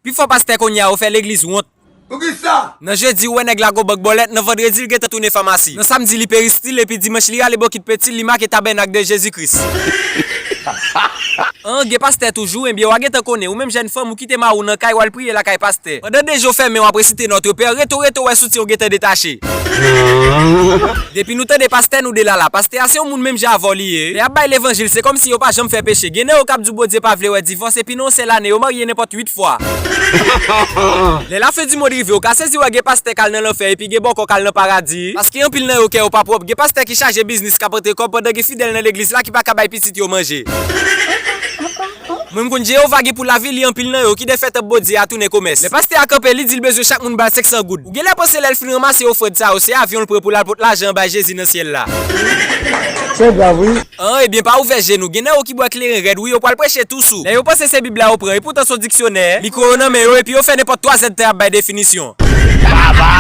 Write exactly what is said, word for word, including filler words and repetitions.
Pifò pastè kounye a yo fè legliz wont. Poukisa? Nan jedi, ou wè nèg la gon bank bòlèt, nan vandredi, l gentan tounen famasi. Nan samdi, li peristil, epi dimanch, li rale bokit petil, li make tabènak de Jezi Kris. An, gen pastè toujou, enbyen, w a gentan konnen, ou menm jèn fanm, ou kite mari w nan kay, w al priye lakay pastè. Pandan de jou fèmen, w ap resite Notre Père, reto, reto, wè soutyen w gentan detache. Depi nou tande pastè, nou delala. Pastè a se yon moun menm jan avè w li ye. Lè y ap bay levanjil, se kòmsi yo pa janm fè peche. Gen nan yo k ap di w Bondye pa vle wè divòs, epi nan yon sèl ane, yo marye nenpòt uit fwa. Lè lafen di mond rive, ou ka sezi wè gen pastè k al nan lanfè, epi gen bòkò k al nan paradi. Paske anpil nan yo kè yo pa pwòp. Gen pastè ki chaje biznis k ap antre kòb, pandan gen fidèl nan legliz la ki pa ka bay pitit yo manje. Mwen, m konn Jewova gen pou lavi li, anpil nan yo ki defèt ap Bondye a tounen komès. Lè pastè a kanpe, li di l bezwen chak moun ba l senk san goud. Ou genlè panse lè l fin ranmase ofrann sa yo, se avyon l pran pou l al pot lajan an bay Jezi nan syèl la. Se grav, wi. An, ebyen, pa ouvè je nou. Gen nan yo ki bwè kleren rèd, wi, yo pral preche tou sou. Lè yo panse se Bib la yo pran, epoutan se yon diksyonè. Mikwo yo nan men yo, epi yo fè nenpòt twa zèdtan y ap bay definisyon. Baba!